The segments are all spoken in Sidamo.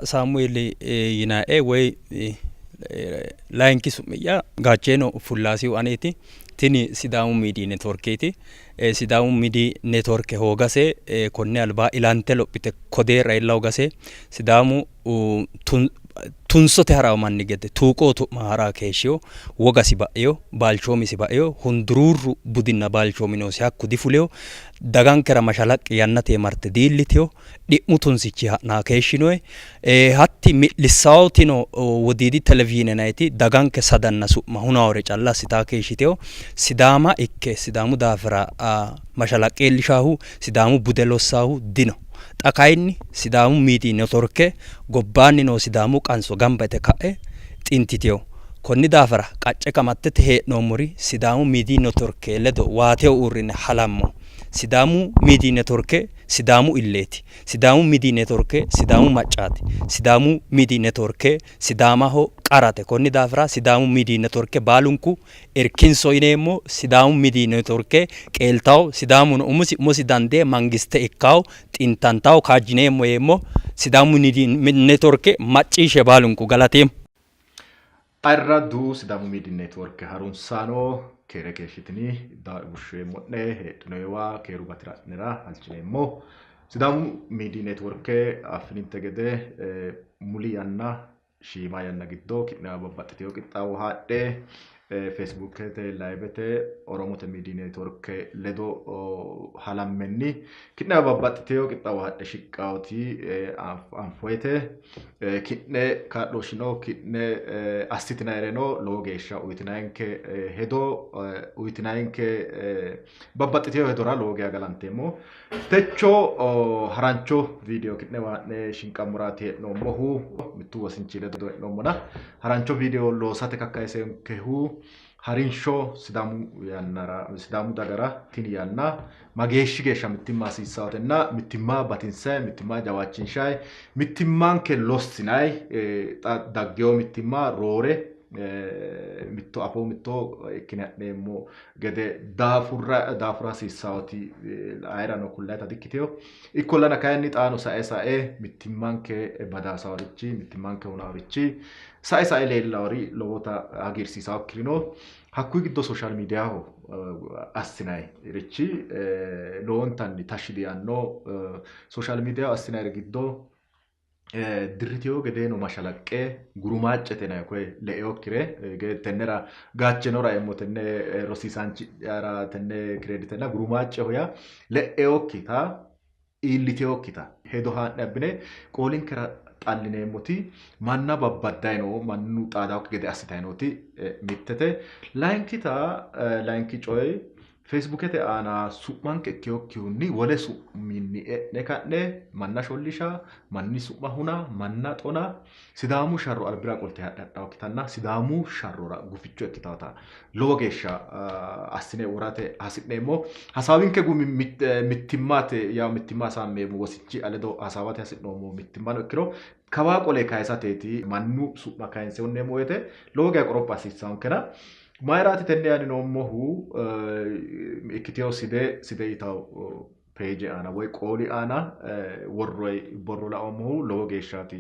Saamueeli yinae woy layinki su'mi'ya Gaacheeno Fullaasihu aneeti. Tini Sidaamu Miidiyi Networkeeti. Sidaamu Miidiyi Networke hoogase konne alba ilante lophite ko deerra iilla hoogase Sidaamu tunsote harawo manni gede tuuqo tu'ma hara keeshshiyo, wogasi ba'eyo, balchoomisi ba'eyo, hunduruurru budinna balchoomi noosi hakku difuleyo, dagankera mashalaqqe yannate marte diilliteyo, dhi'mu tunsichi ha'naa keeshshinoe. Hatti mi'lissawotino Wodiidi Televizhiine yinanniti daganke sadanna su'ma hunawore calla assitaa keeshshiteyo. Sidaama ikke Sidaamu daafira mashalaqqe iillishaahu, Sidaamu bude lossaahu dino. Xa kayinni Sidaamu Miidiyi Networke gobbaanni noo Sidaamu qanso gamba yite ka'e xintiteyo. Konni daafira qacce qamattete hee'noommori Sidaamu Miidiyi Networke ledo waateho uurrine halammo. Sidaamu Miidiyi Networke Sidaamu illeeti. Sidaamu Miidiyi Networke Sidaamu maccaati. Sidaamu Miidiyi Networke Sidaamaho qarate. Konni daafira Sidaamu Miidiyi Networke baalunku irkinso yineemmo. Sidaamu Miidiyi Networke qeeltawo, Sidaamuno umosi umosi dandee mangiste ikkawo, xintantawo kaajjineemmo yeemmo. Sidaamu Miidiyi Networke macciishshe baalunku galateemmo. Ayirraddu Sidaamu Miidiyi Networke harunsaano keere keeshshitini bushsheemmo'ne heedhinoyiwa keeru batira'nera halchineemmo. Sidaamu Miidiyi Networke affininte gede muli yanna shiima yanna giddo ki'newa babbaxxitino qixxaawo haadhe Feesibuukete layivete Oromote Miidiyi Networke ledo halammenni ki'newa babbaxxitino qixxaawo haadhe shiqqinoti anfoyite. Ki'ne kaa'looshshino ki'ne assitinayireno lowo geeshsha uyitinayinke hedo uyitinayinke babbaxxitino hedora lowo geya galanteemmo. Techo harancho viidiyo ki'newa haa'ne shinqammoraati hee'noommohu mittu wosinchi ledo hee'noommona harancho viidiyo loosate kakkayisenkehu harinsho Sidaamu yannara Sidaamu dagara tini yanna mageeshshi geeshsha mittimma hasiissawotenna mittimma batinsay mittimma jawaachinshay mittimmanke lossinay xa daggewo mittimma roore mitto afoo mitto ikkine ha'neemmo gede daafurra daafura hasiissawoti ayerano kullayita dikkitino. Ikkollana kayinni xaano sae sae mittimmanke badaasaworichi mittimmanke hunaworichi sae sae leellawori lowota hagiirsiisawokkiri no. Hakkuyi giddo sooshaal miidiyaho assinayirichi lowontanni tashshi diyaanno. Sooshaal miidiyaho assinayiri giddo dirritewo gedeeno mashalaqqe gurumaaccete yinanni koye leeokkire tennera gaachenora eemmo tenne rosiisaanchi'yara tenne kireeditenna gurumaacceho yaa le'eokkita iilliteokkita hedo haa'ne abbine qoolinkera xallineemmoti manna babbaddayi no mannu xaadaokki gede assitayi nooti mittete. Layinkita layinki coyi Feesbuukete aana su'manke ikkinokkihunni wole su'minni e'ne ka'ne manna shollisha, manni su'ma huna, manna xona Sidaamu sharro albira qolte hadhe hadhannokkitanna Sidaamu sharrora guficho ikkitawota lowo geeshsha assine worate hasi'neemmo. Hasaawinke gumi mittimmate yawo mittimma hasaambeemmo wosinchi ledo hasaawate hasi'noommo mittimmano ikkiro kawaa qole kayisateeti mannu su'ma kayinse hunneemmo woyte lowo geeshsha qoropha hasiissannonkena Mayiraati tenne yaanni noommohu ikkiteyo side side yitawo peeje aana woy qooli aana worroyi borro laoommohu lowo geeshshaati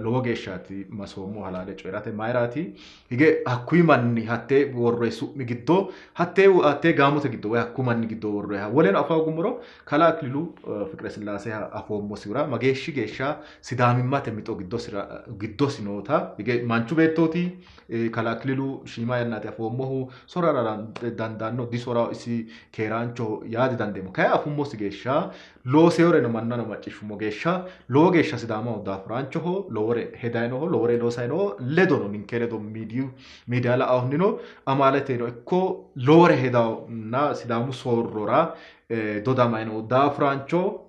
lowo geeshshaati masoommo halaale coyi'rate mayiraati hige hakkuyi manni hattee worroyi su'mi giddo hattee hattee gaamote giddo woy hakku manni giddo worroyiha woleno afa hoogummoro kalaa Akililu Fiqiresillaase afoommosihura mageeshshi geeshsha sidaamimmate mixo giddosira giddosi noota hige manchu beettooti Kalaa Akililu shiima yannaati afoommohu sorara dandaanno disoraho isi keeraanchoho yaa didandeemmo. Kayi afummosi geeshsha looseyoreno mannano macciishshummo geeshsha lowo geeshsha Sidaamaho daafuraanchoho, lowore hedayi nooho, lowore loosayi nooho, ledono ninke ledo miidiyu miidiya la''ahonnino amaaleteno ikko lowore hedahonna Sidaamu soorrora dodamayi noo daafuraancho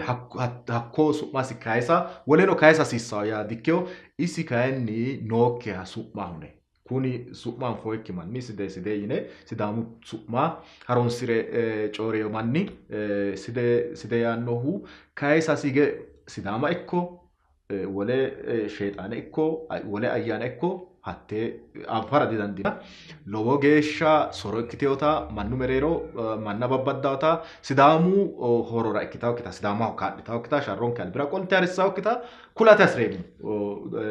hakko su'masi kayisa woleno kayisa hasiissanno yaa dikkino. Isi kayinni nookkiha su'ma hune kuni su'ma anfoyikki manni side side yine sidaamu su'ma harunsire coyi'rino manni side side yaannohu kayisasi hige sidaama ikko Wole sheexaane ikko wole ayyaana ikko hattee anfara didandiinanni. Lowo geeshsha soro ikkiteewota mannu mereero manna babbaddaawota Sidaamu horora ikkitaawokkita Sidaamaho kaa'litaawokkita sharronke albira qolte harissaawokkita kulate hasireemmo.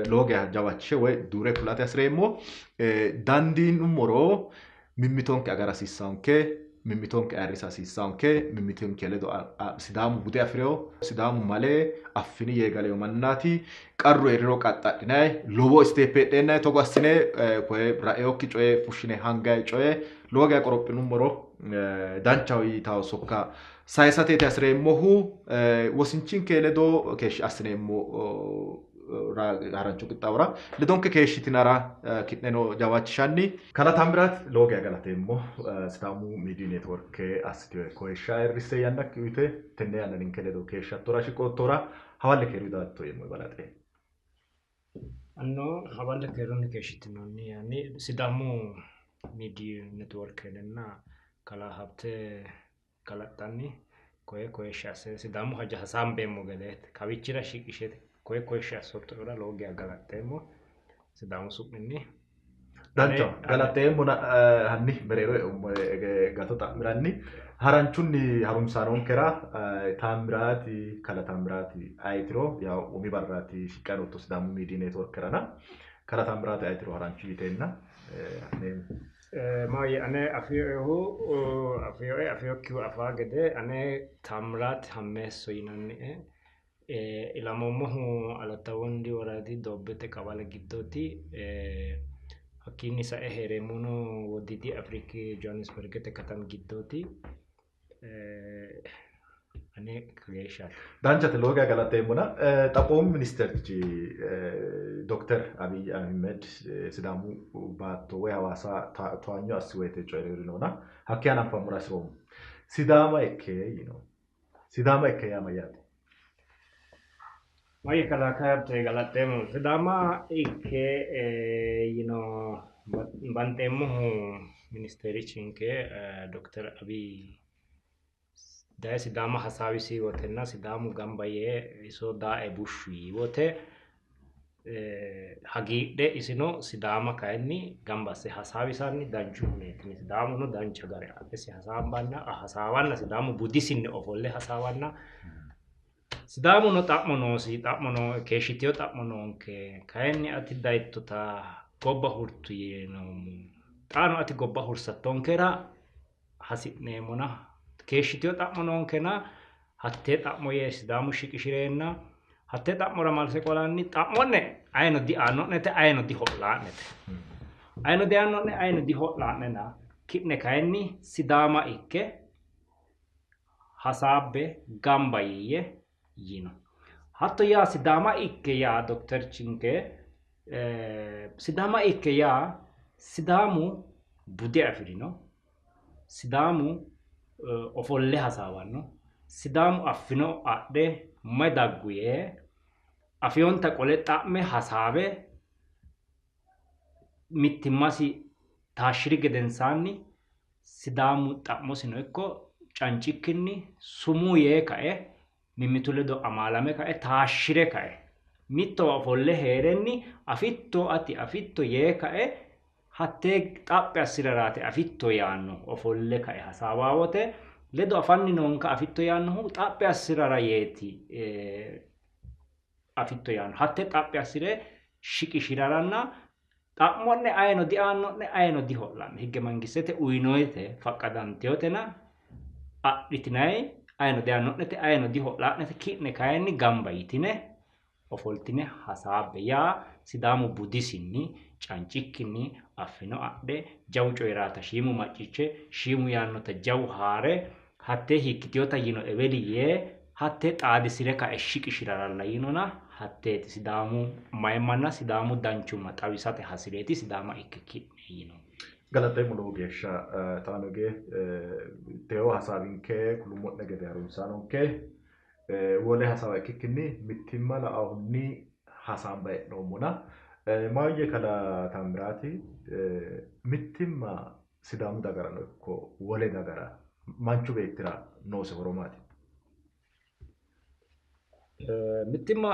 Lowo geeshsha jawaachishe woy duure kulate hasireemmo. Dandiinummoro mimmitonke agara hasiissaanke, mimmitonke ayirrisa hasiissaanke, mimmitonke ledo Sidaamu bude afi'reyo, Sidaamu male affini yee galeyo mannaati. Qarru hee'riro qaxxadhinayi, lowo isteeppe heedheennayi togo assine koye raeyokki coye fushshine hangayi coye lowo geya qorophinummoro danchaho yitawo sokka sayisateeti hasireemmohu. Wosinchinke ledo keeshshi assineemmo harancho qixxaawora ledonke keeshshitinara ki'neno jawaachishanni. Kalaa Taammiraat lowo geya galateemmo. Sidaamu Miidiyu Neetworke assitinohe koyishsha ayirrisse yannakki uyite tenne yanna ninke ledo keeshshattora shiqoottora hawalle keeru daatto yeemmo balaxe. Anno hawalle keerunni keeshshitinoonni yaanni Sidaamu Miidiyu Neetworkenna kalaa Habte galaxxanni koye koyishsha asse Sidaamu haja hasaambeemmo gede kawichira shiqishe koye koyishsha assoottohura lowo geya galaxxeemmo Sidaamu su'minni. Danchaho galaxxeemmona hanni mereero eummo gato xa'miranni haranchunni harunsaanonkera Taammiraati kalaa Taammiraati ayetiro yaw umi barraati shiqqanni nootto Sidaamu Miidiyu Neetworkerana kalaa Taammiraati ayetiro haranchu yiteenna ha'neemmo. Maahoyye ane afinoehu afinoe afinokkihu afaa gede ane Taammiraat Hammeesso yinannie. Ilamoommohu Alatta Wondi woradi Doobbete qawale giddooti. Hakkiinni sae hee'reemmohuno Wodiidi Afriki Johannesburgete katami giddooti. Ane kageeshshaati. Danchate lowo geya galateemmona. Xaphoomu ministerichi Dokter Abiy Ahimed Sidaamu baatto woy Hawaasa towaanyo assi woyte coyi'rinori noona hakkiya hananfammora hasiroommo. Sidaama ikke yiino. Sidaama ikke yaa mayyaate? Maahoyye kalaa Habte galaxxeemmo. Sidaama ikke yino banxeemmohu ministerichinke Dokter Abiy daye Sidaama hasaawisi wotenna Sidaamu gamba yee iso daae bushshu yii wote hagiidhe isino Sidaama kayinni gamba asse hasaawisanni danchu huneetinni Sidaamuno dancha gare adhesi hasaambanna hasaawanna Sidaamu budisinni ofolle hasaawanna Sidaamuno xa'mo noosi xa'mo noo keeshshiteyo xa'mo noonke kayinni ati dayittota gobba hurtu yiinoommo xaano ati gobba hursattonkera hasi'neemmona keeshshiteyo xa'mo noonkena hattee xa'mo yee Sidaamu shiqishireenna hattee xa'mora malse qolanni xa'mo'ne ayino diaanno'nete ayino diho'laa'nete ayino diaanno'ne ayino diho'laa'nena ki'ne kayinni Sidaama ikke hasaabbe gamba yiiyye yino. Hatto yaa Sidaama ikke yaa dokterchinke Sidaama ikke yaa Sidaamu bude afi'rino, Sidaamu ofolle hasaawanno, Sidaamu affino adhe mayi daggu yee afiyonta qole xa'me hasaawe mittimmasi taashshiri gedensaanni Sidaamu xa'mosino ikko cancikkinni sumuu yee kae mimmitu ledo amaalame kae taashshire kae mittowa ofolle hee'renni afitto ati afitto yee kae hattee xaphi assiraraati afitto yaannohu ofolle kae hasaawaa wote ledo afanni noonka afitto yaannohu xaphi assirara yeeti afitto yaanno hattee xaphi assire shiqishiraranna xa'mo'ne ayino diaanno'ne ayino diho'lanno higge mangistete uyinoyite faqqadanteyotena adhitinayi ayino diaanno'nete ayino diho'laa'nete ki'ne kayinni gamba yitine ofoltine hasaabbe yaa Sidaamu budisinni cancikkinni affino adhe jawu coyi'raata shiimu macciiche shiimu yaannota jawu haare hattee hiikkiteyota yino eweli yee hattee xaadisire kae shiqishiraralla yinona hatteeti Sidaamu mayimmanna Sidaamu danchumma xawisate hasireeti Sidaama ikke ki'ne yino. Galateemmo lowo geeshsha xaano hige teyo hasaawinke kulummo'ne gede harunsaanonke wole hasaawa ikkikkinni mittimma la'ahunni hasaamba hee'noommona maahoyye kalaa Taammiraati mittimma Sidaamu dagarano ikko wole dagara manchu beettira noose horo maati? Mittimma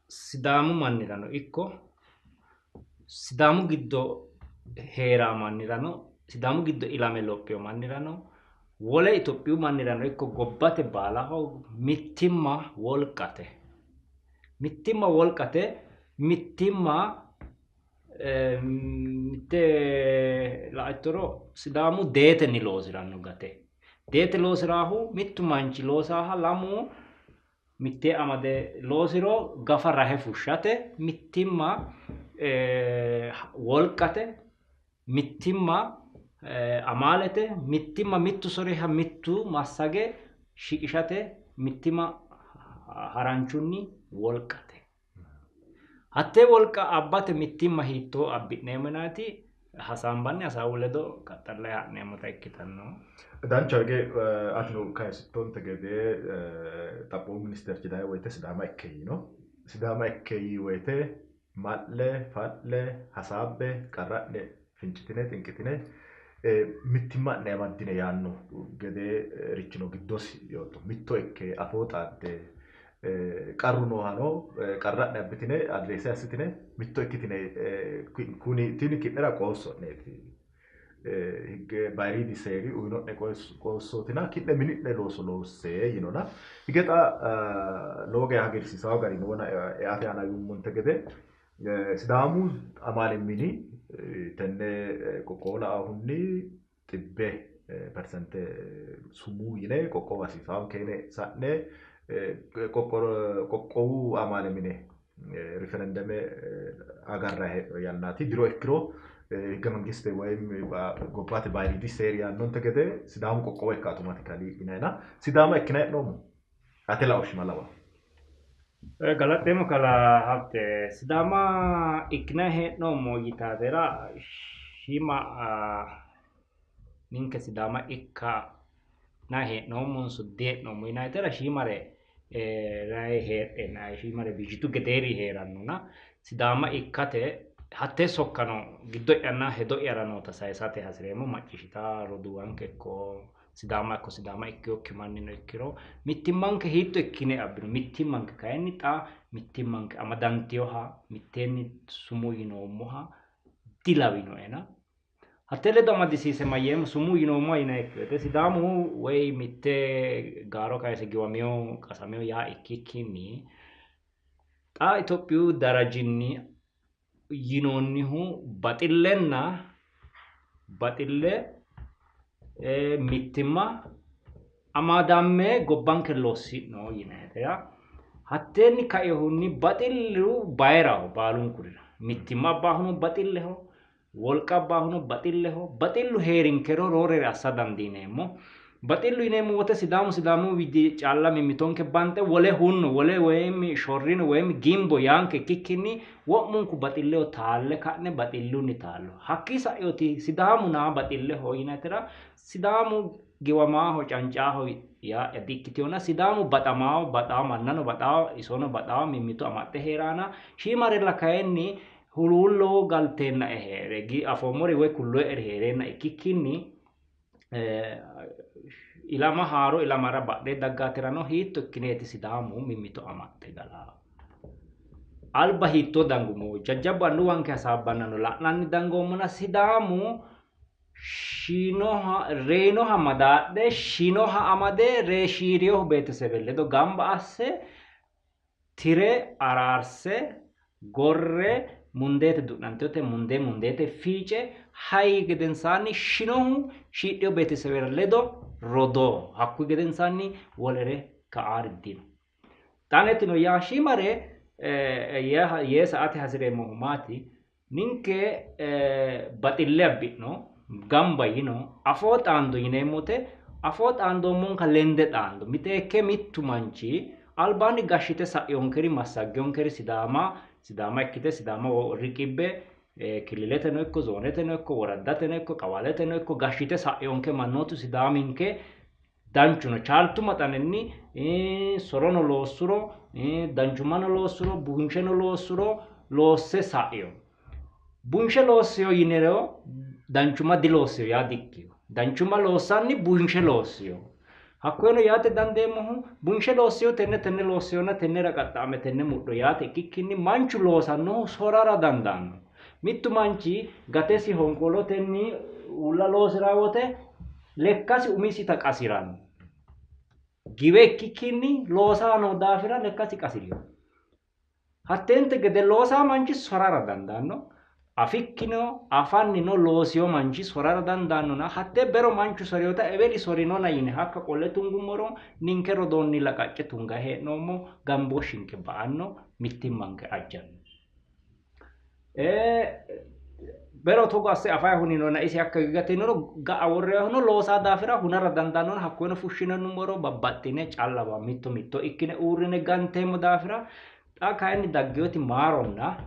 Sidaamu mannirano ikko Sidaamu giddo heeraa mannirano Sidaamu giddo ilame lophino mannirano wole Itophiyu mannirano ikko gobbate baalaho mittimma wolqate. Mittimma wolqate, mittimma mitte laittoro Sidaamu deetenni loosiranno gate. Deete loosiraahu mittu manchi loosaaha lamu mittee amade loosiro gafa rahe fushshate mittimma wolqate, mittimma amaalete, mittimma mittu soriha mittu massage shiqishate, mittimma haranchunni wolqate. Hattee wolqa abbate mittimma hiittoo abbi'neemmo yinayti hasaambanni hasaawu ledo qaxxallayi ha'neemmota ikkitanno. Dancha hige atino kayisittonte gede xaphoomu ministeerchi dayi woyte Sidaama ikke yiino. Sidaama ikke yii woyte ma'le fa'le hasaabbe qarra'ne fincitine xinqitine mittimma'ne amaddine yaanno gedee richino giddosi yootto. Mitto ikke afoo xaadde qarru noohano qarra'ne abbitine adireese assitine mitto ikkitine kuni tini ki'nera qoosso'neeti. Higge bayiriidi seeri uyino'ne qoossootina ki'ne mini'ne looso loosse yinona. Hige xa lowo geya hagiirsiisawo gari noona eate aana yuummonte gede Sidaamu amaale mini tenne qoqqowo lainohunni 100% sumuu yine qoqqowu hasiisaanke yine sa'ne qoqqowu amaale mine riferendeme agarranni hee'noonni yannaati. Diro ikkiro higge mangiste woyim gobbate bayiriidi seeri yaannonte gede Sidaamu qoqqowo ikka automatically yinayina Sidaama ikkinayi hee'noommo? Ate laooshshi ma lawanno? Galaxeemmo kalaa Habte. Sidaama ikkinayi hee'noommo yitaatera shiima ninke Sidaama ikkinayi hee'noommonso dihee'noommo yinayitera shiimare rayi heedheenna shiimare bijitu gedeeri hee'rannona Sidaama ikkate hattee sokkano giddo'yanna hedo'yara noota sayisate hasireemmo macciishshitaa roduuwanke ikko Sidaama ikko Sidaama ikkinokki mannino ikkiro mittimmanke hiitto ikkine abbino mittimmanke kayinni xa mittimmanke amadanteyoha mitteenni sumuu yinoommoha dilawinoena hattee ledo amadisiise mayyeemmo sumuu yinoommoha yinayikki woyte Sidaamu woy mitte gaaro kayise giwameyo qasameyo yaa ikkikkinni xa Itophiyu darajinni yinoonnihu baxillenna baxille mittimma amadamme gobbanke lossi'no yinayite yaa hatteenni kainohunni baxillu bayiraho baalunkurira mittimma abbaahuno baxilleho wolqa abbaahuno baxilleho baxillu heerinkero roorere assa dandiineemmo. Baxillu yineemmo wote Sidaamu Sidaamu widi calla mimmitonke banxe wole hunno wole woyim shorrino woyim gimbo yaanke ikkikkinni wo'munku baxilleho taalle ka'ne baxillunni taallo. Hakkii sa'inoti Sidaamu naa baxilleho yinayitera Sidaamu giwamaaho cancaaho yaa'ya di''ikkiteyona Sidaamu baxamaaho baxaawo mannano baxaawo isono baxaawo mimmito amaxxe heeraana shiimarella kayinni huluullo galteennae hee're afoommori woy kulloeeri heereenna ikkikkinni ilama haaro ilamara badhee daggaaterano hiitto ikkineeti Sidaamu mimmito amaxxe galaahu? Alba hiittoo dangummo? Jajjabbu annuwanke hasaabbannano la'nanni dangoommona Sidaamu shiinoha reyinoha madaadhe shiinoha amade ree shiiriyohu beetesebe ledo gamba asse tire araarse gorre mundeete du'nantinote mundee mundeete fiice hayi gedensaanni shinohu shiidhiyo beetesebera ledo rodoo hakkuyi gedensaanni wolere ka'aari dino. Xanetino yaa shiimare yee sa''ate hasireemmohu maati? Ninke baxille abbi'no, gamba yino, afoo xaando yineemmote afoo xaandoommonka lende xaando. Miteekke mittu manchi albaanni gashshite sa'inonkeri massaggeyonkeri Sidaama Sidaama ikkite Sidaama riqibbe killileteno ikko zooneteno ikko woraddateno ikko qawaleteno ikko gashshite sa'inonke mannootu Sidaaminke danchu no. Chaaltu maxanenni sorono loossuro, danchummano loossuro, bunsheno loossuro loosse sa'ino. Bunshe loossino yiniro danchumma diloossino yaa dikkino. Danchumma loossanni bunshe loossino. Hakkoyeno yaate dandeemmohu bunshe loossiyo tenne tenne loossiyonna tennera qaxxa'ame tenne mudho yaate ikkikkinni manchu loosannohu sorara dandaanno. Mittu manchi gatesi honqolotenni uulla loosiraa wote lekkasi umisita qasiranno. Giwe ikkikkinni loosaa noo daafira lekkasi qasirino. Hatteente gede loosaa manchi sorara dandaanno. Afikkino afannino loosiyo manchi sorara dandaannona hattee bero manchu soriyota eweli sorinona yine hakka qolle tungummoro ninke rodoonni laqacce tungayi hee'noommo, gambooshshinke ba''anno, mittimmanke ajjanno. Bero togo asse afayi huninona isi hakka gatinoro ga'a worreehuno loosaa daafira hunara dandaannona hakkoyeno fushshinenummoro babbaxxine callawa mitto mitto ikkine uurrine ganteemmo daafira xa kayinni daggewoti maaronna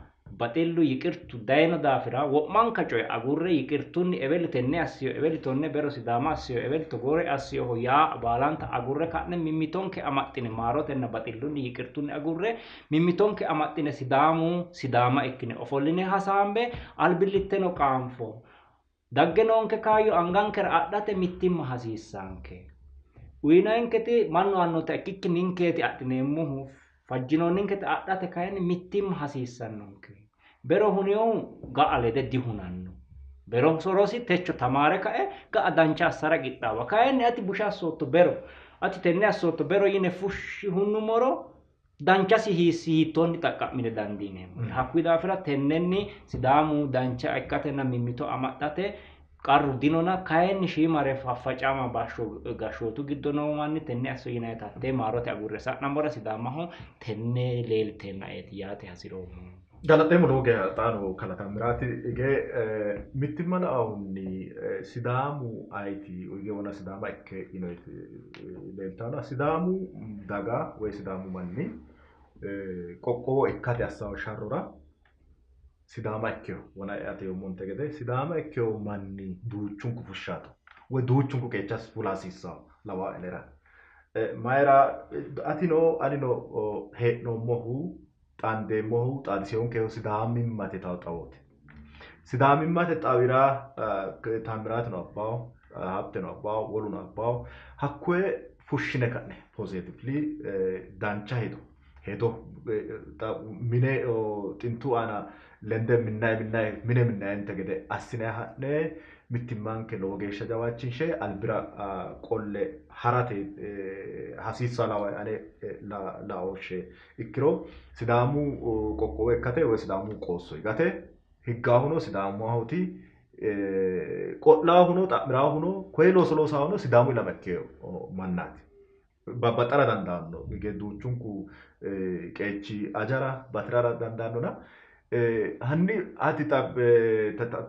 baxillu yiqirtu dayino daafira wo'manka coye agurre yiqirtunni eweli tenne assiyo eweli tonne bero Sidaama assiyo eweli togoore assiyoho yaa baalanta agurre ka'ne mimmitonke amaxxine maarotenna baxillunni yiqirtunni agurre mimmitonke amaxxine Sidaamu Sidaama ikkine ofolline hasaambe albillitteno qaanfo. Dagge noonke kaayyo angankera adhate mittimma hasiissaanke. Uyinayinketi mannu aannota ikkikki ninkeeti adhineemmohu, fajjinoonninkete adhate kayinni mittimma hasiissannonke. Bero huniyohu ga'a lede dihunanno. Bero sorosi techo tamaare kae ga'a dancha assara qixxaawa. Kayinni ati busha assootto bero, ati tenne assootto bero yine fushshi hunnumoro danchasi hiissi hiittoonni xaqqa'mine dandiineemmo. Hakkuyi daafira tennenni Sidaamu dancha ikkatenna mimmito amaxxate qarru dinona, kayinni shiimare faffacama bashsho gashshootu giddo noo manni tenne asso yinayita hattee maarote agurre sa'nammora Sidaamaho tenne leelteennaeeti yaate hasi'roommo. Galaxeemmo lowo geya xaano kalaa Taammiraati hige mittimma laahunni Sidaamu ayti hige wona Sidaama ikke yinoyiti leeltanno. Sidaamu daga woy Sidaamu manni qoqqowo ikkate assawo sharrora Sidaama ikkeho wona eate yoommonte gede Sidaama ikkeho manni duuchunku fushshaato woy duuchunku qeecha fula hasiissawo lawaa anera. Mayira atino anino hee'noommohu xaandeemmohu xaadiseyonkehu Sidaamimmate xawooti. Sidaamimmate xawira Taammiraatino abbawo, Habteno abbawo, woluno abbawo hakkoye fushshine ka'ne positively dancha hedo hedo mine xintu aana lende minnayi minnayi mine minnayinte gede assine ha'ne mittimmanke lowo geeshsha jawaachinshe albira qolle harate hasiissa lawa ane laooshshe ikkiro Sidaamu qoqqowo ikkate woy Sidaamu qoosso higate higgaahuno Sidaamahooti, qo'laahuno xa'miraahuno koye looso loosaahuno Sidaamu ilama ikkeyo mannaati. Babbaxxara dandaanno hige duuchunku qeechi ajara batirara dandaannona hanni ati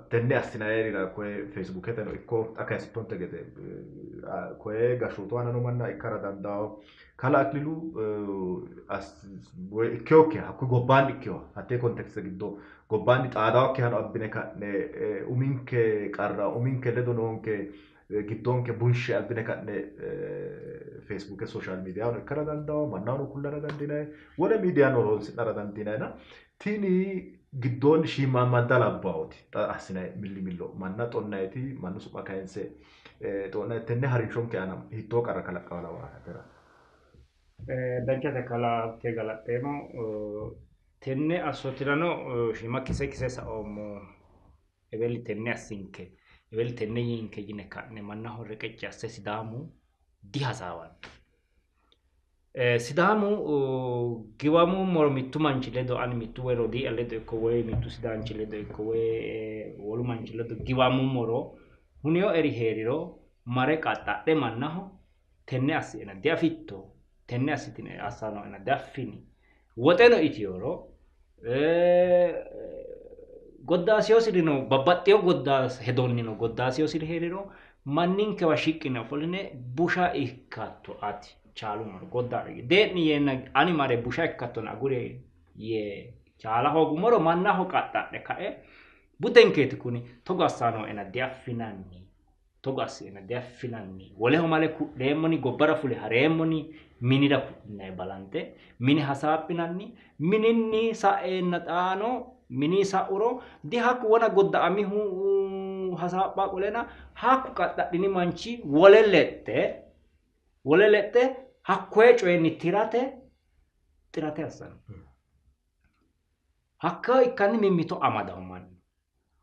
tenne assinayirira koye Feesbuuketeno ikko xa kayisittonte gede koye gashshootu aana noo manna ikkara dandawo. Kalaa Aklilu woy ikkeyokkiha hakkuyi gobbaanni ikkeyoha hattee kontekste giddo gobbaanni xaadawokkihano abbine ka'ne uminke qarra uminke ledo noonke giddonke bunshe abbine ka'ne Feesbuuke sooshaal miidiyano ikkara dandawo, mannahono kullara dandiinanni, wole miidiyano horonsi'nara dandiinannina tini giddoonni shiimmaammadda labbawoti xa assinayi millimillo manna xonnayiti mannu su'ma kayinse xoonnayiti tenne harinshonke aana hiittoo qarra kalaqqawo lawahe atera? Danchate kalaa Habte galaxxeemmo. Tenne assootirano shiima kise kise saoommo. Eweli tenne assinke, eweli tenne yiinke yine ka'ne mannaho reqecci asse Sidaamu dihasaawanno. Sidaamu giwamummoro mittu manchi ledo ani mittu woy rodii'ya ledo ikko woy mittu sidaanchi ledo ikko woy wolu manchi ledo giwamummoro huniyoeri hee'riro mare qaxxadhe mannaho tenne assi'ena diafitto, tenne assitine assanoena diaffini, woxeno itiyoro goddaasiyosirino babbaxxiyo goddaas hedonnino goddaasiyosiri hee'riro manninkewa shiqqine ofolline busha ikkatto ati chaalummoro goddaadhe dee'ni yeenna ani mare busha ikkattona agure yee chaala hoogummoro mannaho qaxxadhe kae budenkeeti kuni togo assanoena diaffinanni togo assi'ena diaffinanni woleho male ku'leemmoni gobbara fule hareemmoni minira ku'linanni balante mine hasaaphinanni mininni sa'eenna xaano mini sa'uro dihakku wona godda'amihu hasaapha qolena hakku qaxxadhini manchi wole lexxe Wole lexxe hakkoye coyinni tirate xirate assanno. Hakko ikkanni mimmito amadawo mannu.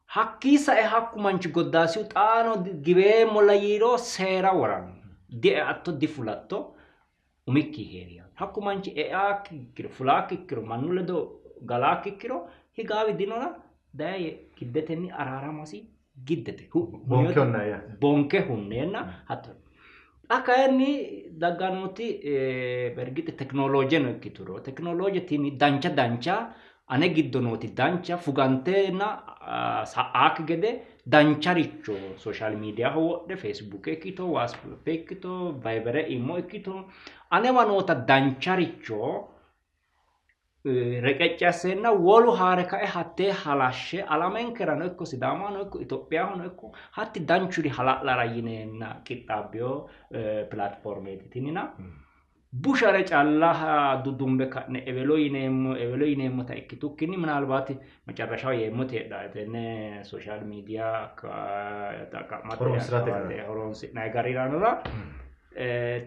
Hakkii sae hakku manchi goddaasihu xaano giweemmolla yiiro seera woranno. Dieatto, difulatto, umikki heeri yaanno. Hakku manchi eaakki ikkiro, fulaakki ikkiro, mannu ledo galaakki ikkiro higaawi dinona daye giddetenni araaramasi giddete. Bonke hunnayi yaate. Bonke hunneenna hatto. Xa kayinni daggannoti bergixi tekinoloojeno ikkituro tekinolooje tini dancha dancha ane giddo nooti dancha fugantenna sa'aakki gede dancharicho sooshaal miidiyaho wodhe feesibuuke ikkito waasippe ikkito vayibere imo ikkito anewa noota dancharicho reqecci asseenna wolu haare kae hattee halashshe alamenkerano ikko Sidaamahono ikko Itophiyahono ikko hatti danchuri hala'lara yineenna qixxaabbino pilaatfoormeeti tinina. Bushare calla dudumbe ka'ne ewelo yineemmo ewelo yineemmota ikkitukkinni minaalbaati macarrashaho yeemmoti heedhanno tenne sooshaal miidiya xaqqa'mate horonsi'nanni gariranora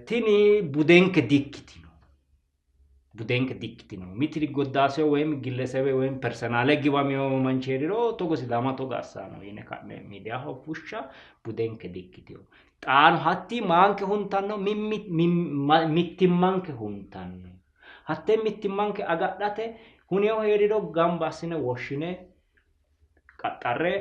tini budenke dikkitino. Budenke dikkitino. Mitiri goddaaseho woyim gillesebe woyim personaale giwamino manchi heeriro togo Sidaama togo assano yine ka'ne miidiyaho fushsha budenke dikkitino. Xaano hatti maanke huntanno, mittimmanke huntanno. Hattee mittimmanke agadhate huneho heeriro gamba assine woshshine qaxxarre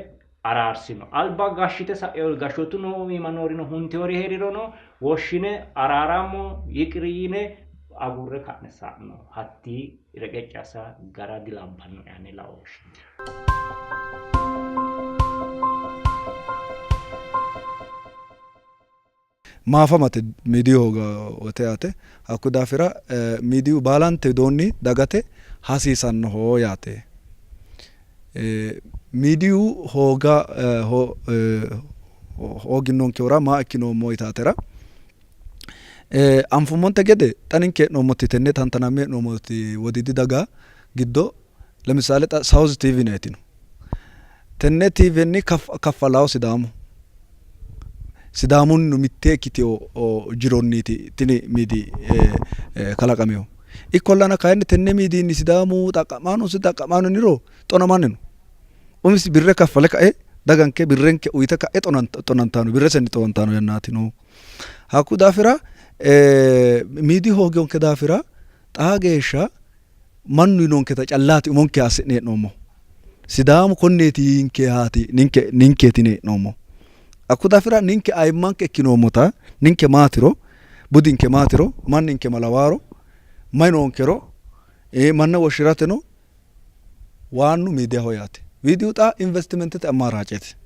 araarsino. Alba gashshite sa'inori gashshootu iima noorino huntinori hee'rirono woshshine araarammo yiqiri yine agurre ka'ne sa'no. Hatti reqecci assa gara dilabbannoe ane laooshshinni. Maafamate miidiyu hooga wote yaate. Hakkuyi daafira miidiyu baalante widoonni dagate hasiisannoho yaate. Miidiyu hooga hooginonkehura maa ikkinoommo yitaatera anfummonte gede xa ninke hee'noommoti tenne tantanamme hee'noommoti wodiidi daga giddo Lemisaale xa South TV yinanniti no. Tenne TVnni kaffalawo Sidaamu. Sidaamunni mitte ikkitino jironniiti tini miidiy kalaqaminohu. Ikkollana kayinni tenne miidiyinni Sidaamu xaqqa'maanosi xaqqa'maano yiniro xonamanni no. Umisi birre kaffale kae daganke birrenke uyite ka'e xonantanno birresenni xonantanno yannaati noohu. Hakkuyi daafira miidiyu hooginonke daafira xaa geeshsha mannu yinonketa callaati umonke assi'ne hee'noommohu. Sidaamu konneeti yiinkehaati ninke ninkeeti yine hee'noommohu. Hakko daafira ninke ayimmanke ikkinoommota ninke maatiro budinke maatiro manninke ma lawaaro mayi noonkero manna woshshirateno waannu miidiyaho yaate. Miidiyu xa investimentete ammaaraaceeti.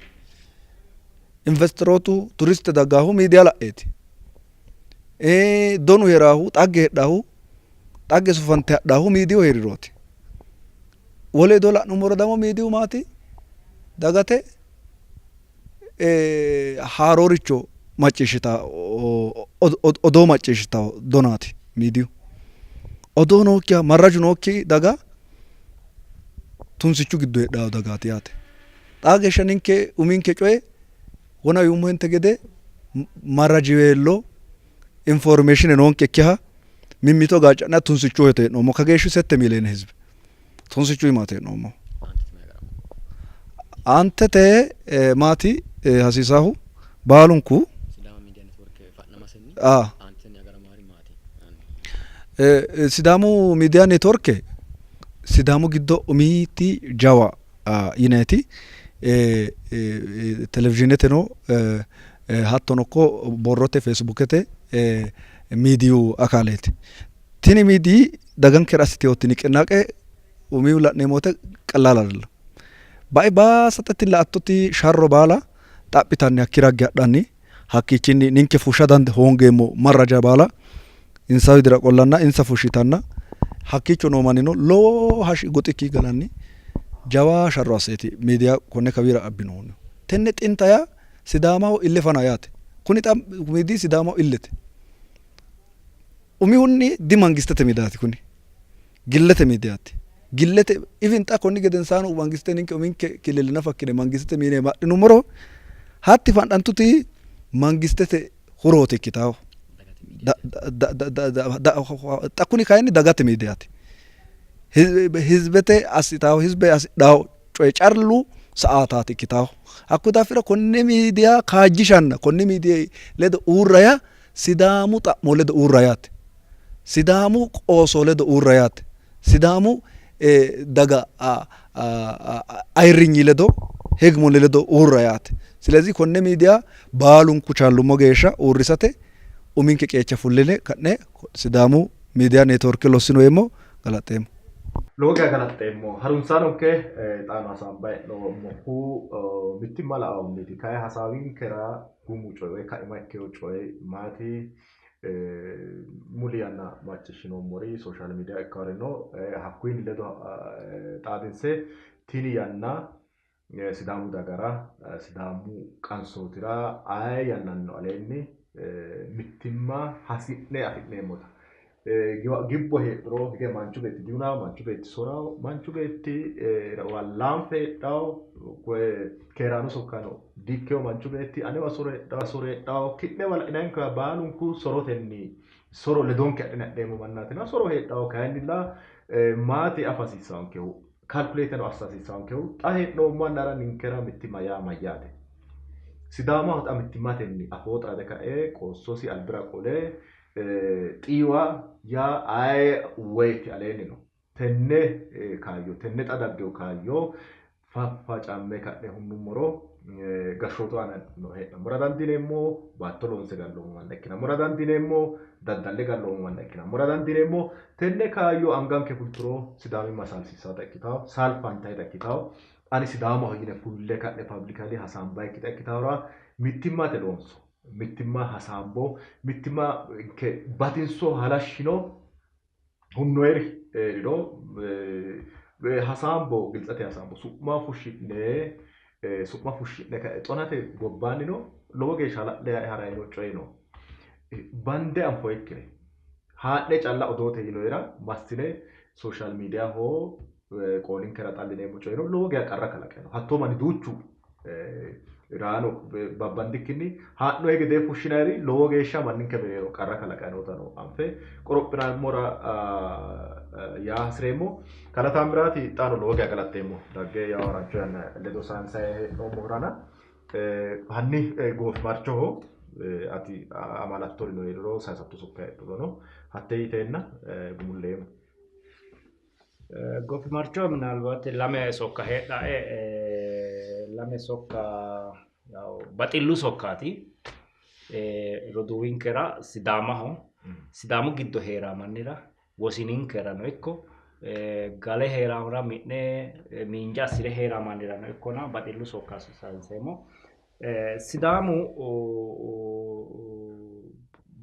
Investerootu turiste daggaahu miidiya la'eeti. Donu heeraahu xagge heedhaahu xagge sufante hadhaahu miidiyu heerirooti. Wole wido la'nummoro damo miidiyu maati dagate haarooricho macciishshitawo odoo macciishshitawo donaati miidiyu. Odoo nookkiha marraju nookki daga tunsichu giddo heedhawo dagaati yaate. Xaa geeshsha ninke uminke coye wona yuummohente gede marrajiweello informeeshine noonkekkiha mimmito gaacca'ne tunsichu hee'noommo. Kageeshshi sette miiliyeene hizbi tunsichu iimaati hee'noommohu. Aantete maati hasiisaahu baalunku Sidaamu miidiya neetworke Sidaamu giddo umiti jawa yinayiti televizhiineteno hattono ikko borrote feesbuukete miidiyu akaaleeti. Tini miidiyi dagankera assiteewoti niqinaaqe umihu la'neemmo woyte qallaala dillano. Bae baasa xa tini la''attoti sharro baala xaphitanni hakkii ragge hadhanni hakkiichinni ninke fushsha hoongeemmo marraja baala insa widira qollanna insa fushshitanna hakkiicho noo mannino lowo hashshi goxikki galanni jawa sharro asseeti miidiya konne kawiira abbinoonnihu. Tenne xinta yaa Sidaamaho ille fana yaate. Kuni xa miidiyi Sidaamaho illete. Umihunni dimangistete miidiyaati kuni. Gillete miidiyaati. Gillete even xa konni gedensaano mangiste ninke uminke killile nafa ikkine mangistete miine adhinummoro hatti fa'nantuti mangistete hurooti ikkitawo. Xa kuni kayinni dagate miidiyaati. Hizibete assitawo hizbe hasidhawo coye callu sa'aataati ikkitawo. Hakkuyi daafira konne miidiya kaajjishanna konni miidiyi ledo uurra yaa Sidaamu xa'mo ledo uurra yaate. Sidaamu qooso ledo uurra yaate. Sidaamu daga ayirrinyi ledo hegemony ledo uurra yaate. Silezi konne miidiya baalunku chaallummo geeshsha uurrisate uminke qeecha fulline ka'ne Sidaamu miidiya neetworke lossino yeemmo galaxxeemmo. Lowo geya galaxxeemmo. Harunsaanonke xaano hasaambayi hee'noommohu mittimma la'ahunniiti. Kayi hasaawinkera gumu coyi woyi kaima ikkino coyi maati? Muli yanna macciishshinoommori sooshaal miidiya ikkaari no. Hakkuyinni ledo xaadinse tini yanna Sidaamu dagara, Sidaamu qansootira aye yannannino aleenni mittimma hasi'ne afi'neemmota gibbo heedhuro hige manchu beetti dihunaawo, manchu beetti soraawo, manchu beetti laanfe heedhawo, keeraano sokkaano diikkewo manchu beetti anewa soro heedhawo, soro heedhawo, ki'newa la'inankewa baalunku sorotenni soro ledonke adhine ha'neemmo mannaatina soro heedhawo kayinnilla maati afa hasiissaankehu kalkuleeteno assa hasiissaankehu xa hee'noommo yannara ninkera mittimma yaa mayyaate? Sidaamaho xa mittimmatenni afoo xaade kae qoossosi albira qole xiiwa yaa aye woyiti aleenni no. Tenne kaayyo tenne xa daggino kaayyo faffacamme ka'ne hunnummoro gashshootu aana hee'nammora dandiineemmo, baatto loonse galloommo manna ikkinammora dandiineemmo, daddalle galloommo manna ikkinammora dandiineemmo. Tenne kaayyo anganke fulturo Sidaamimma saalsiissaata ikkitawo, saalfantayita ikkitawo, ani Sidaamaho yine fulle ka'ne publicly hasaambayikkita ikkitahura mittimmate loonso, mittimma hasaambo, mittimma batinso halashshino hunnoyeri heeriro hasaambo, giltsete hasaambo, su'ma fushshi'ne su'ma fushshi'ne ka'e xonate gobbaannino lowo geeshsha hala'le ha'rayino coyi no. Bande anfoyikkire haa'ne calla odoote yinoyira massine sooshaal miidiyaho qoolinkera xallineemmo coyi no. Lowo geya qarra kalaqe no. Hattoo manni duuchu raano babbandikkinni haa'noyi gedee fushshinayiri lowo geeshsha manninke mereero qarra kalaqayi nootano anfe qorophinammora yaa hasireemmo. Kalaa Taammiraati xaano lowo geya galaxxeemmo dagge yawo harancho yanna ledo sayinsayi hee'noommohurana hanni goofimarchoho ati amaalattorino hee'riro sayisatto sokka heedhurono hatte yiteenna gumulleemmo. Goofimarchoho minaalbaati lame sokka heedhae lame sokka yawo baxillu sokkaati roduuwinkera Sidaamaho Sidaamu giddo heeraa mannira wosininkerano ikko gale heeraahura mi'ne miinja assire heeraa mannirano ikkona baxillu sokka sayinseemmo. Sidaamu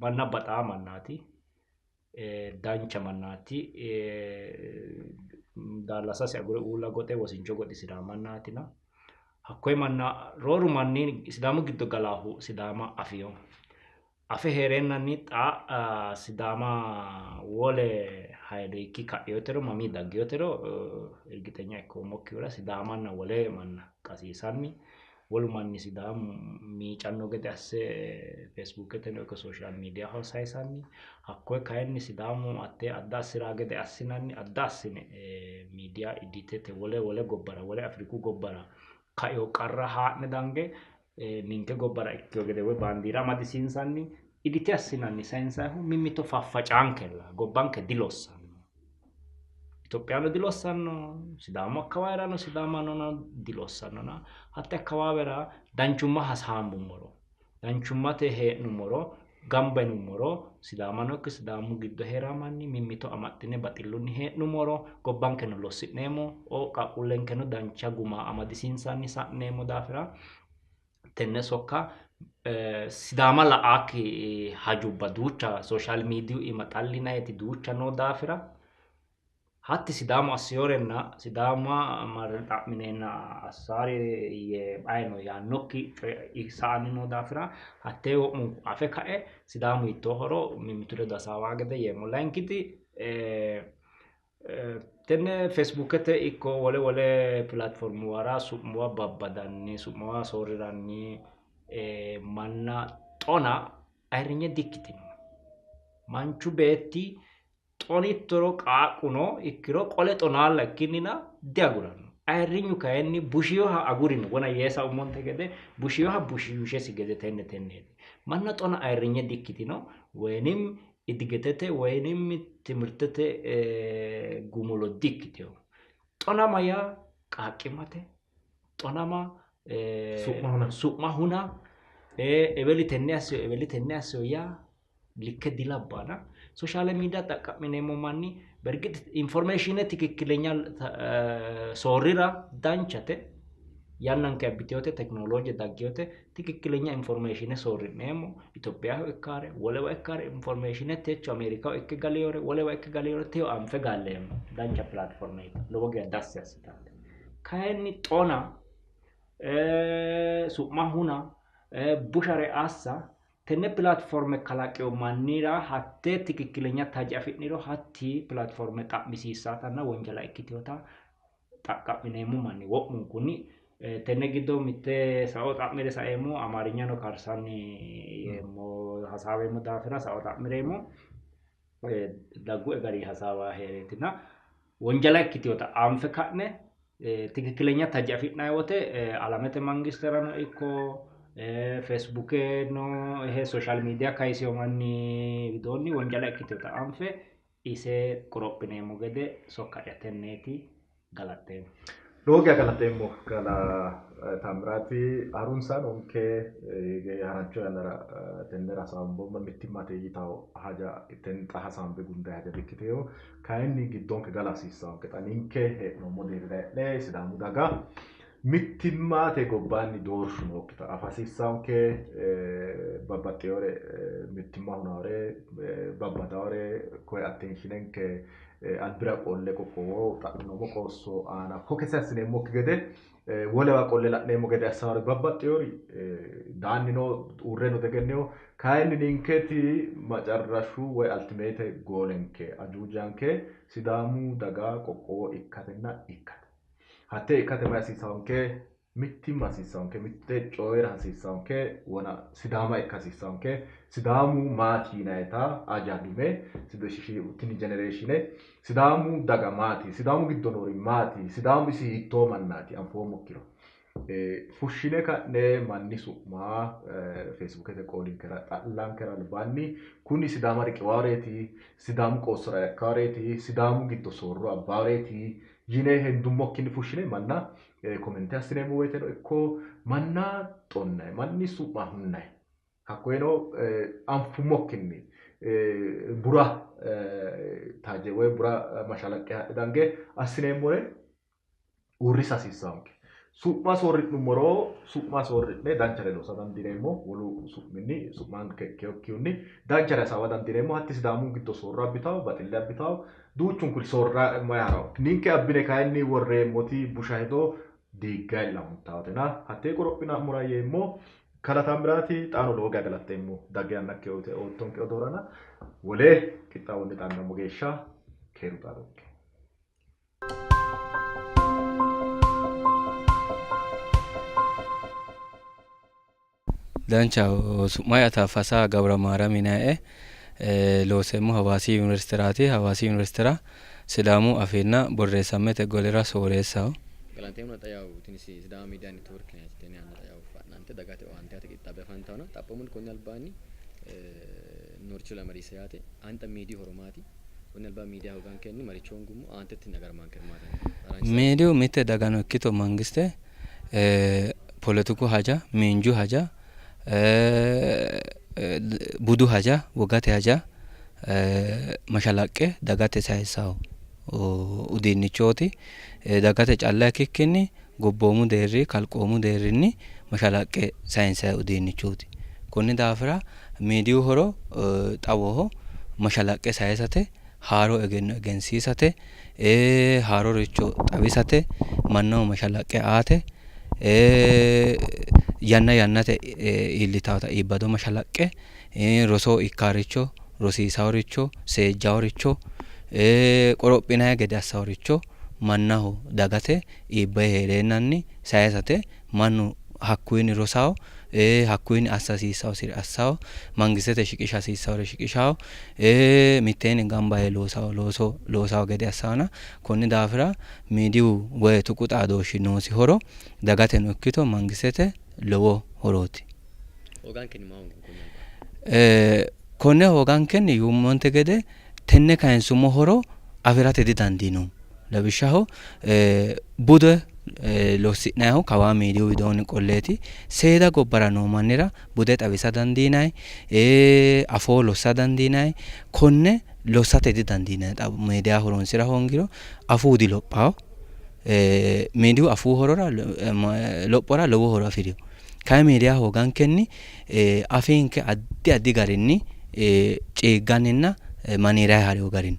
manna baxaa mannaati. Dancha mannaati. Daallasasi agure uulla goxe wosincho goxisiraa mannaatina. Hakkoye manna rooru manni Sidaamu giddo galaahu Sidaama afino. Afe heereennanni xa Sidaama wole hayilo hiikki ka'inotero mamii dagginotero ergixenya ikkoommokkihura Sidaamanna wole manna qasiisanni wolu manni Sidaamu miicanno gede asse Feesbuuketeno ikko sooshaal miidiyaho sayisanni hakkoye kayinni Sidaamu hattee adda assiraa gede assinanni adda assine miidiya iditete wole wole gobbara wole Afiriku gobbara kaino qarra haa'ne dange ninke gobbara ikkino gede woy baandiira amadisiinsanni idite assinanni sayinsayihu mimmito faffacaankella gobbanke dilossanno. Itophiyano dilossanno, Sidaamu akkawaawirano Sidaamano dilossannona hatte akkawaawera danchumma hasaambummoro, danchummate hee'nummoro, gamba yinummoro Sidaamano ikko Sidaamu giddo heeraa manni mimmito amaxxine baxillunni hee'nummoro gobbankeno lossi'neemmo, qaaqquullenkeno dancha guma amadisiinsanni sa'neemmo daafira tenne sokka Sidaama la'aakki hajubba duucha sooshaal miidiyu iima xallinayiti duucha noo daafira hatti Sidaamu assiyorenna Sidaama marre xa'mineenna assaari yee ayino yaannokki coyi sa'anni noo daafira hattee wo'munku afe kae Sidaamu hiittoohoro mimmitu ledo hasaawaa gede yeemmo. Layinkiti Tenne feesibuukete ikko wole wole pilaatiformuwara su'muwa babbadanni su'muwa soorriranni manna xona ayirrinye di ikkitino. Manchu beetti xonittoro qaaqquno ikkiro qole xonaalla ikkinnina diaguranno. Ayirrinyu kayinni bushiyoha agurino wona yee saummonte gede bushiyoha bushiishesi gede tenne tenneeti. Manna xona ayirrinye dikkitino woyinim idigetete woyinim timirtete gumulo dikkitino. Xonama yaa qaaqqimmate, xonama su'ma huna, eweli tenne assiyo eweli tenne assiyo yaa likke dilabbaana. Sooshaale miidiya xaqqa'mineemmo manni bergit informeeshiine tikikkilenya soorrira danchate. Yannanke abbitinote tekinolooje dagginote tikikkilenya informeeshiine soorri'neemmo. Itophiyaho ikkaare wolewa ikkaare informeeshiine techo Ameerikaho ikke galeyoore wolewa ikke galeyoore teyo anfe galleemmo. Dancha pilaatformeeti lowo geya dassi assitate. Kayinni xona su'ma huna bushare assa Tenne pilaatiforme kalaqino mannira hattee tikikkilenya taje afi'niro hatti pilaatiforme xa'misiissaatanna wonjala ikkitinota xaqqa'mineemmo manni wo'munkunni tenne giddo mitte sao xa'mire saeemmo Amaarinyano karsanni yeemmo hasaaweemmo daafira sao xa'mireemmo daggue gari hasaawa hee'reetina wonjala ikkitinota anfe ka'ne tikikkilenya taje afi'nanni wote alamete mangisterano ikko feesbuukeno sooshaal miidiya kayisino manni widoonni wonjala ikkitinota anfe ise qorophineemmo gede sokka'ya tenneeti. Galaxxeemmo. Lowo geya galaxeemmo kalaa Taammiraati. Harunsaanonke harancho yannara tennera hasaamboommo mittimmate yitawo haja xa hasaambe gundayi haja dikkitino. Kayinni giddonke gala hasiissaanke xa ninke hee'noommo deerrira hee'ne Sidaamu daga mittimmate gobbaanni doorshu nookkita afa hasiissaanke. Babbaxxinore mittimma hunaare babbadaare koye attenshinenke albira qolle qoqqowo xa'minoommo qoosso aana fokese assineemmokki gede wolewa qolle la'neemmo gede assaari babbaxxinori daanni no uurre no degennino. Kayinni ninketi macarrashu woy altimeete goolenke ajuujanke Sidaamu daga qoqqowo ikkatenna ikkate. Hattee ikkate mayi hasiisaanke? Mittimma hasiissaanke, mitte coyira hasiissaanke, wona Sidaama ikka hasiissaanke. Sidaamu maati yinayita aja dume tini jenereeshine Sidaamu daga maati? Sidaamu giddo noori maati? Sidaamu isi hiittoo mannaati? Anfoommokkiro fushshine ka'ne manni su'ma feesbuukete qoolinkera xa'lankera albaanni kuni Sidaama riqiwaareeti, Sidaamu qoossora yakkaareeti, Sidaamu giddo soorro abbaareeti yine hendummokkinni fushshine manna komente assineemmo woyteno ikko manna xonnayi manni su'ma hunnayi hakkoyeno anfummokkinni bura taje woy bura mashalaqqe haadhe dange assineemmore uurrisa hasiissaanke. Su'ma soorri'nummoro su'ma soorri'ne danchare loosa dandiineemmo. Wolu su'minni su'manke ikkeyokkihunni danchare hasaawa dandiineemmo. Hatti Sidaamu giddo soorro abbitawo, baxille abbitawo, duuchunkuri soorra mayi harawo. Ninke abbine kayinni worreemmoti busha hedo diigga huntaatena hattee qorophinammora yeemmo. Kalaa Taammiraati xaano lowo geya galaxxeemmo dagge yannakki oottonke odoorana wole qixxaawonni xaandammo geeshsha keeru xaadonke. Danchaho su'ma'ya Taaffasa Gabiramaariyam yinannie. Looseemmohu Hawaasi Yuniversiteraati. Hawaasi Yuniversitera Sidaamu afiinna borreessammete golira sooreessaho. Galanteemmona xa yawu tini Sidaama Miidiya Netiworke yinanniti tenne yanna xa yawu fa'nante dagate owaante aate qixxaabbe afantannona xaphoomunni konni albaanni nooricho lamarisa yaate ani xa miidiyu horo maati? Konni albaanni miidiya hoogankenni maricho hoongummo? Aanteteni agaramankeri maati? Haranchisa. Miidiyu mitte dagano ikkito mangiste poletiku haja, miinju haja, budu haja, wogate haja mashalaqqe dagate sayissanno udiinnichooti. Dagate calla ikkikkinni gobboomu deerri kalqoomu deerrinni mashalaqqe sayinsanni udiinnichooti. Konni daafira miidiyu horo xawoho mashalaqqe sayisate, haaro egenno egensiisate, haaroricho xawisate, mannaho mashalaqqe aate, yanna yannate iillitawota iibbado mashalaqqe, rosoho ikkaaricho, rosiisaaricho, seejjaaricho, qorophinanni gede assaaricho mannaho dagate iibbayi heereennanni sayisate mannu hakkuyinni rosawo, hakkuyinni assa hasiissawosire assawo, mangistete shiqisha hasiissawore shiqishawo, mitteenni gamba yee loosawo looso loosawo gede assawona konni daafira miidiyu woy tuqu xaadooshshi noosi horo dagateno ikkito mangistete lowo horooti. Hoogankenni maa hoongoommo konni albaanni? Konne hoogankenni yuummonte gede tenne kayinsummo horo afi'rate didandiinoommo. Lawishshaho bude lossi'nannihu kawaa miidiyu widoonni qolleeti. Seeda gobbara noo mannira bude xawisa dandiinanni, afoo lossa dandiinanni. Konne lossate didandiinanni xa miidiya horonsi'ra hoongiro afuu dilophanno. Miidiyu afuu horora lophora lowo horo afirino. Kayi miidiya hoogankenni afiinke addi addi garinni ciigganninna maniiray hariwo gari no.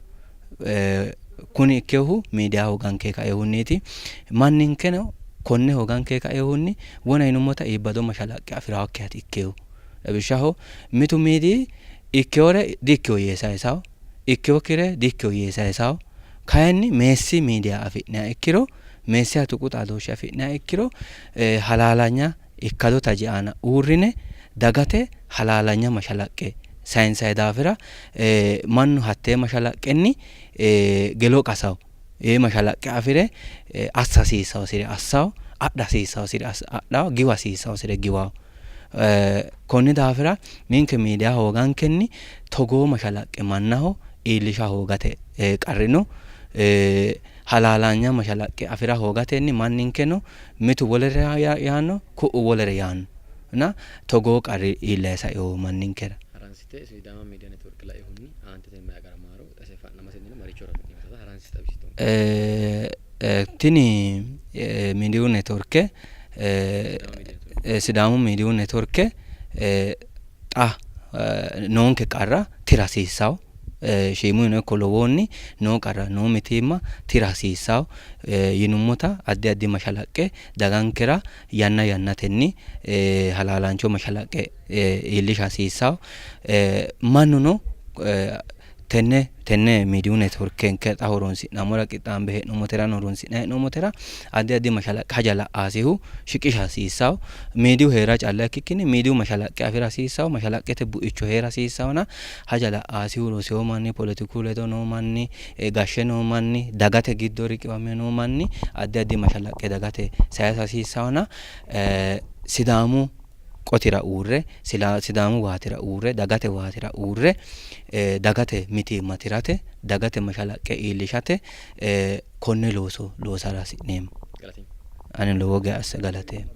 Kuni ikkinohu miidiya hooganke kainohunniiti. Manninkeno konne hooganke kainohunni wona yinummota iibbado mashalaqqe afirawokkihaati ikkinohu. Lawishshaho mitu miidiyi ikkinore di''ikkino yee sayisawo, ikkinokkire di''ikkino yee sayisawo. Kayinni meessi miidiya afi'niha ikkiro, meessiha tuqu xaadooshshe afi'niha ikkiro halaalanya ikkado taje aana uurrine dagate halaalanya mashalaqqe sayinsanni daafira mannu hattee mashalaqqenni gelo qasawo, mashalaqqe afi're assa hasiissawosire assawo, adha hasiissawosire adhawo, giwa hasiissawosire giwawo. Konni daafira ninke miidiya hoogankenni togoo mashalaqqe mannaho iillisha hoogate qarri no. Halaalanya mashalaqqe afi'ra hoogatenni manninkeno mitu wolere yaanno, ku'u wolere yaanno. Na togoo qarri iillayi saino manninkera. Haransite Sidaama Media Network lainohunni aantete mayi agaramaaro xa ise fa'namasennino maricho horo afi'neemmota haransite xawisittonke. Tini miidiyu networke Sidaamu miidiyu networke xa noonke qarra tira hasiissawo. Shiimunnino ikko lowohunni noo qarra noo mitiimma tira hasiissawo yinummota addi addi mashalaqqe dagankera yanna yannatenni halaalaancho mashalaqqe iillisha hasiissawo. Mannuno tenne tenne miidiyu networkenke xa horonsi'nammora qixxaambe hee'noommoterano horonsi'nanni hee'noommotera addi addi mashalaqqe haja la'aasihu shiqisha hasiissawo. Miidiyu hee'ra calla ikkikkinni miidiyu mashalaqqe afi'ra hasiissawo, mashalaqqete buicho hee'ra hasiissawona haja la'aasihu rosewo manni, poletiku ledo noo manni, gashshe noo manni, dagate giddo riqiwame noo manni addi addi mashalaqqe dagate sayisa hasiissawona Sidaamu qotira uurre, Sidaamu waatira uurre, dagate waatira uurre dagate mitiimma tirate, dagate mashalaqqe iillishate konne looso loosara hasi'neemmo. Ani lowo geya asse galateemmo.